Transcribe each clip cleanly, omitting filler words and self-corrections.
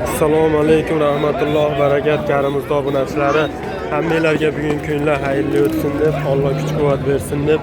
Assalomu alaykum rahmatulloh barakat Karimuz obunachilari. Hammanglarga bugun kunlar xayrli o'tsin deb, Alloh kuch-quvvat bersin deb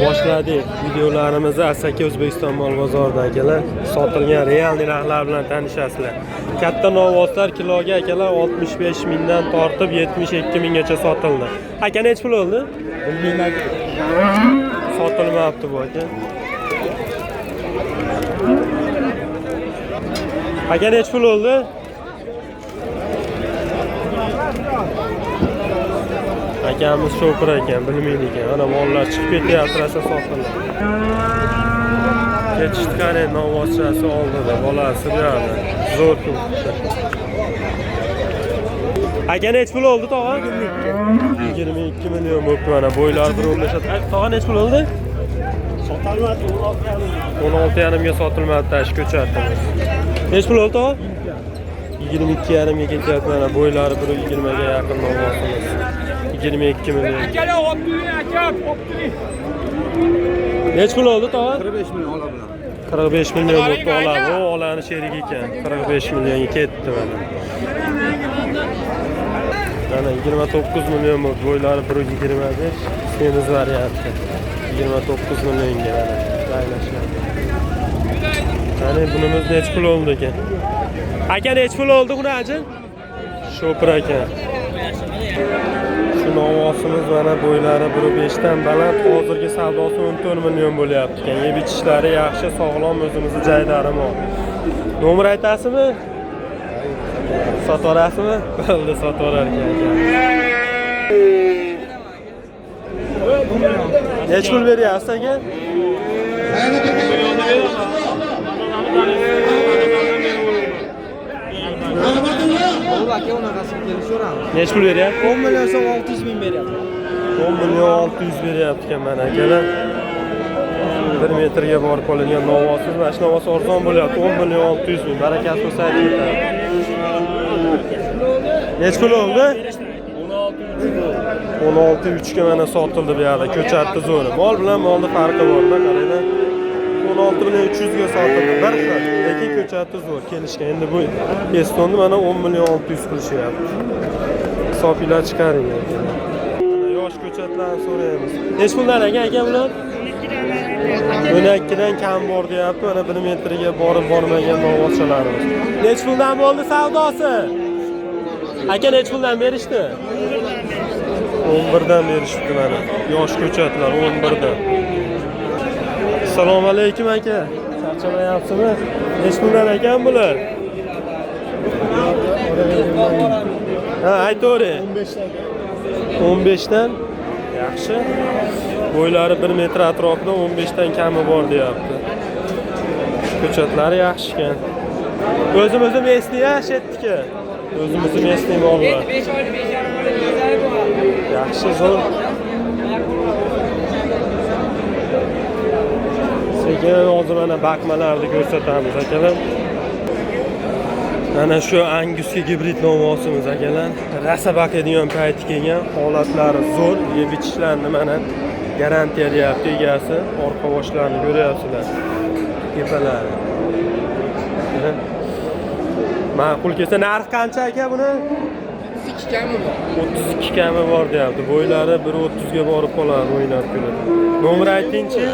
boshladik videolarimizni. Asaka O'zbekiston mol bozorida akalar sotilgan real narxlar bilan tanishasizlar. Katta novvoslar kiloga akalar 65 mingdan tortib 72 minggacha sotildi. Aka nechi pul bo'ldi? Bilmayman. Sotilmayapti bu aka. Aka nechi pul bo'ldi? Akamiz shopir ekan, bilmaydi ekan. Mana mollar chiqib ketyapti, rosa sotildi. Ketishdi qani novvoschasi oldida, bolasi bu yoqda. Zo'r turibdi. Aka nechi pul oldi tog'a? 22 million bo'libdi mana bo'ylari 1.15. Tog'a nechi pul oldi? Sotilmadi, 16,5 ga sotilmadi shu ko'chatimiz. Nechi pul oldi tog'a? 22,5 ga ketyapti mana bo'ylari 1.20 ga yaqin novvosimiz. 22 million. Akalar olib turing, aka, olib turing. Nechi pul oldi tog'a? 45 million ola bilan. 45 million bo'libdi oladi. U olani sherigi ekan. 45 millionga ketdi mana. Mana 29 million bo'ldi. Bo'ylari 1.25, semiz varianti. 29 millionga mana ranglashyapti. Mana bunimiz nechi pul oldi ekan? Aka nechi pul oldi buni ajin? Shopir aka. Shu novvosimiz mana bo'ylari 1.5 dan baland, hozirgi savdosi 14 million bo'lyapti ekan. Yeb ichishlari yaxshi, sog'lom, o'zimizni jaydari mol. Nomer aytasizmi? Sotaverasizmi? Bo'ldi, sotaverar ekan aka. Nechi pul beryapsiz aka? Aka unaqasiga kelishaveramiz. Nechi pul beryapti? 10 million so'm 600 ming beryapti. 10 million 600 beryapti ekan mana akalar. 1 metrga borib qoladigan novvosiz, mana shu novvos arzon bo'lyapti. 10 million 600 ming. Barakasi bo'lsa aytib ketadi. Nechi pul oldi? 16.3 ga mana sotildi bu yerda. Ko'chatni zo'ri. Mol bilan molni farqi bor-da, qaranglar. 16 million 300 ga sotildi. Bir xil, lekin ko'chatni zo'r kelishgan. Endi bu Estonni mana 10 million 600 qilishyapti. Hisobinglar chiqaring akalar. Mana yosh ko'chatlarni so'raymiz. Nechi puldan aka aka bular? 12 dan kam bor deyapti. Mana 1 metrga borib bormagan novvoschalarimiz. Nechi puldan bo'ldi savdosi? Aka nechi puldan berishdi? 11 dan berishibdi mana. Yosh ko'chatlar 11 dan. Assalomu alaykum aka. Charchamayapsizmi? Nechi puldan ekan bular? Ha, aytavering. 15 dan. Yaxshi. Bo'ylari 1 metr atrofida 15 dan kami bor deyapti. Ko'chatlari yaxshi ekan. O'zimizni mesni-ya, shetniki. O'zimizni mesni mollar. 5 oylik 5,5 oylik Yaxshi, zo'r. Sekin hozir mana baqmalarni ko'rsatamiz akalar. Mana shu Angusga gibrid novvosimiz akalar. Rasa baqadigan payti kelgan, holatlari zo'r, yeb ichishlarini mana garantiya deyapti egasi. Orqa boshlarini ko'ryapsizlar. Tepalari. Ma'qul kelsa narx qancha aka buni? 32 kami bor. 32 kami bor deyapti. Bo'ylari 1.30 ga borib qoladi o'ynab kulib. Nomer aytingchi?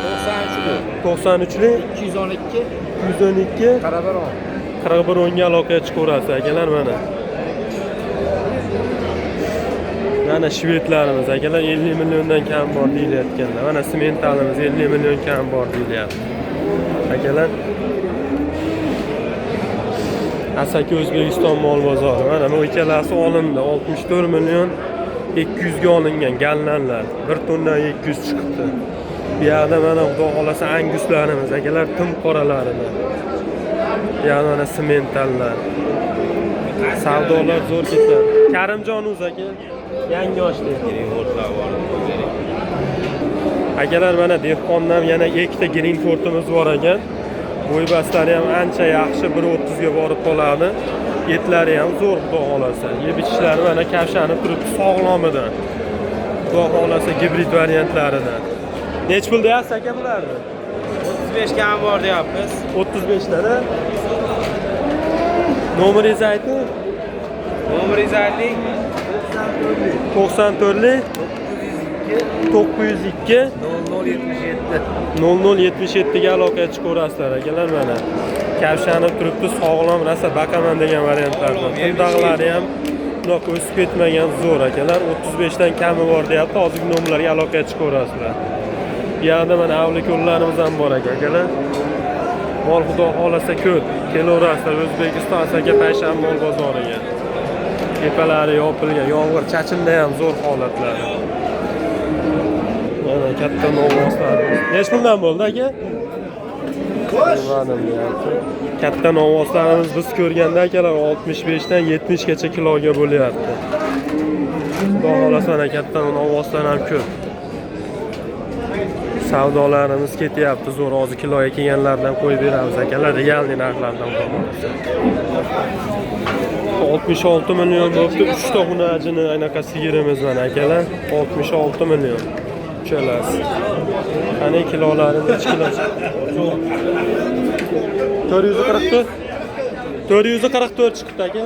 93 93lik 212 212 41 41 o'nga aloqaga chiqaverasiz akalar mana. Mana shvedlarimiz akalar 50 milliondan kam bor deyilayotganlar. Mana sementalimiz 50 million kam bor deyilyapti. Akalar Asaka O'zbekiston mol bozori. Mana bu ikkalasi olindi. 64 million 200 ga olingan gallanlar. 1 tonna 200 chiqibdi. Bu yoqda mana xudo xolasa anguslarimiz akalar, tim qoralarini. Bu yoqda mana sementallar. Savdolar zo'r ketyapti. Karimjon o'z aka yangi ochdi. Akalar mana dehqondan yana ikkita Greenfordimiz bor ekan. Bo'y-bastlari ham ancha yaxshi, 1.30 ga borib qoladi. Etlari ham zo'r, xudo xolasa. Yeb ichishlari mana kavshanib turibdi sog'lomidan. Xudo xolasa gibrid variantlaridan. Nechi pul deyapsiz aka bularni? 35 kam bor deyapmiz. 35 dan. Nomeringizni ayting. Nomeringizni ayting. 94 902 0077. 0077 ga aloqaga chiqaverasizlar akalar mana. Kavshanib turibdi, sog'lom rosa baqaman degan variantlardan. Tirnoqlari ham bunaqa o'sib ketmagan, zo'r akalar. 35 dan kami bor deyapti. Hozirgi nomerlarga aloqaga chiqaverasizlar. Bu yoqda mana avliko'llarimiz ham bor akalar. Mol xudo xolasa ko'p. Kelaverasizlar O'zbekiston Asaka payshanba mol bozoriga. Tepalari yopilgan, yomg'ir chachinda ham zo'r holatlari. Mana katta novvoslar. Necha puldan bo'ldi aka? Bilmadim deyapti. Katta novvoslarimiz biz ko'rganda akalar 65 dan 70 gacha kiloga bo'lyapti. Xudo xolasa mana katta novvoslar ham ko'p. Savdolarimiz ketyapti zo'r. Hozir kiloga kelganlardan qo'yib beramiz akalar, realniy narxlardan xudo xolasa. 66 million bo'libdi. 3 ta xunajini anaqa sigirimiz mana akalar. 66 million. Uchalasi. Qani kilolari necha kilo? 444. 444 chiqibdi aka.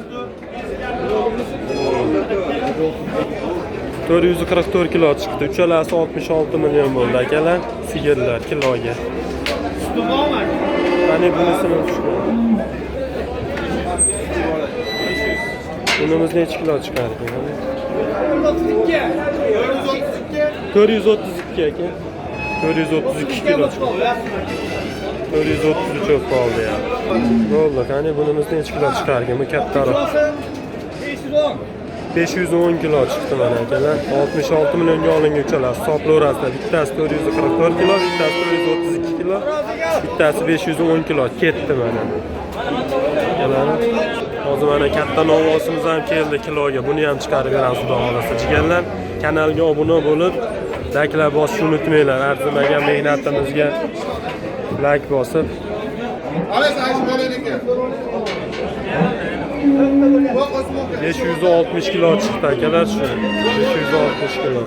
444 kilo chiqdi. Uchalasi 66 million bo'ldi akalar. Sigirlar kiloga. Qani bunisini tushdi. Bunimiz necha kilo chiqar ekan? 432 aka. 432 kilo chiqdi. 433 bo'lib qoldi ya. Bo'ldi, qani bunimiz necha kilo chiqar ekan? Bu kattaroq. 510 kilo chiqdi mana akalar. 66 millionga olingan uchalasi. Hisoblayverasizlar. Bittasi 444 kilo, bittasi 432 kilo, bittasi 510 kilo ketdi mana. Akalar, hozir mana katta novvosimiz ham keldi kiloga. Buni ham chiqarib beramiz xudo xolasa. Jigarlar, kanalga obuna bo'lib, layklar bosishni unutmanglar. Arzimagan mehnatimizga layk bosib. 560 kilo chiqdi akalar shu. 560 kilo.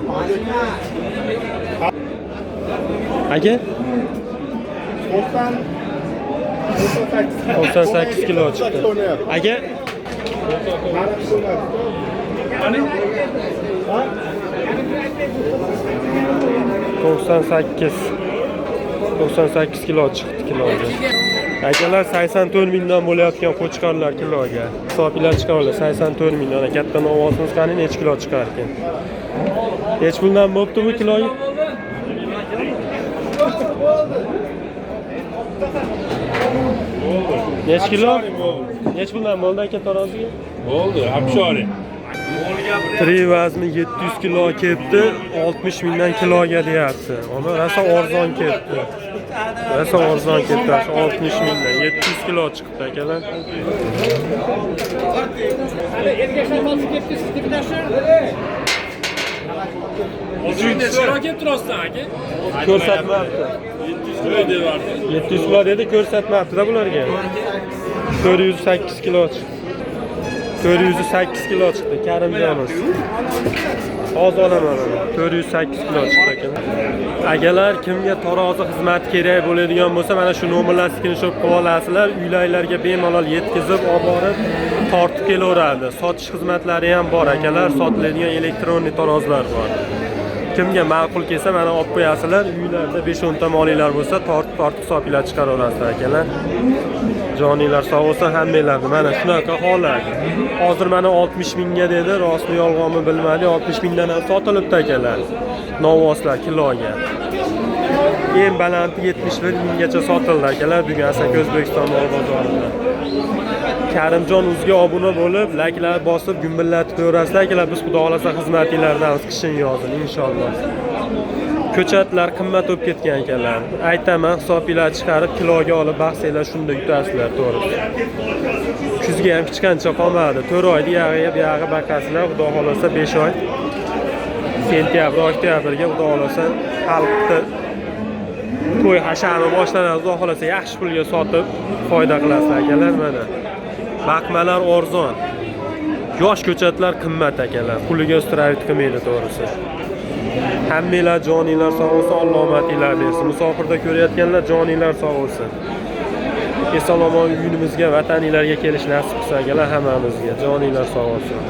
Aka? 98 kilo chiqdi. Aka? 98 kilo chiqdi kiloga. Akalar 84 mingdan bo'layotgan qo'chqorlar kiloga. Hisoblar chiqarlar 84 mingdan. Katta novvosimiz qani necha kilo chiqar ekan? Necha puldan bo'pti bu kiloga? Necha kilo? Necha puldan bo'ldi aka taroziga? Bo'ldi, 60. Tri vazni 700 kilo ketdi, 60 mingdan kiloga deyapti. Ona rosa arzon ketdi. Rosa arzon ketdi, 60 mingdan 700 kilo chiqdi akalar. Erkaklar ketdi, Kilo kelib turasizdan aka. Ko'rsatmabdi. 700 kilo deyapti. 700 kilo dedi, ko'rsatmabdi-da bularga. 408 kilo chiqdi. 408 kilo chiqdi Karimjonimiz. Hozir olaman uni. 408 kilo chiqdi akalar. Akalar, kimga tarozi xizmati kerak bo'ladigan bo'lsa, mana shu nomerlar skrinshot qilib olasizlar, uylarga bemalol yetkazib, olib borib tortib kelaveradi. Sotish xizmatlari ham bor akalar, sotiladigan elektron tarozilar bor. Kimga ma'qul kelsa, mana olib qo'yasizlar, uylarda 5-10 ta molinglar bo'lsa, tortib hisobinglar chiqaraverasizlar akalar. Joninglar sog' bo'lsin hammanglarni. Mana shunaqa holat. Hozir mana 60 mingga dedi, rostmi yolg'onmi bilmadik, 60 mingdan ham sotilibdi akalar. Novvoslar kiloga. Eng balanti 71 minggacha sotildi akalar bugun Asaka O'zbekiston mol bozorida. Karimjon uzga obuna bo'lib, layklar bosib, gumbillatib ko'rasizlar akalar. Biz xudo xolasa xizmatinglardamiz qishin yozin inshaalloh. Ko'chatlar qimmat bo'lib ketgan ekanlar. Aytaman, hisobinglar chiqarib kiloga olib baqsanglar shunda yutasizlar to'g'risi. Kuzga ham hech qancha qolmadi. 4 oyda yag'i buyog'i baqasizlar, xudo xolasa 5 oy. Sentyabr, oktyabrga xudo xolasa xalqni to'y hashami boshlanadi. Xudo xolasa yaxshi pulga sotib foyda qilasizlar akalar mana. Baqmalar arzon. Yosh ko'chatlar qimmat akalar. Puliga ustravit qilmaydi to'g'risi. Hammanglar joninglar sog' bo'lsin, Alloh omadinglar bersin. Musofirda ko'rayotganlar joninglar sog' bo'lsin. Eson omon uyimizga, vataninglarga kelish nasib qilsin akalar hammamizga. Joninglar sog' bo'lsin.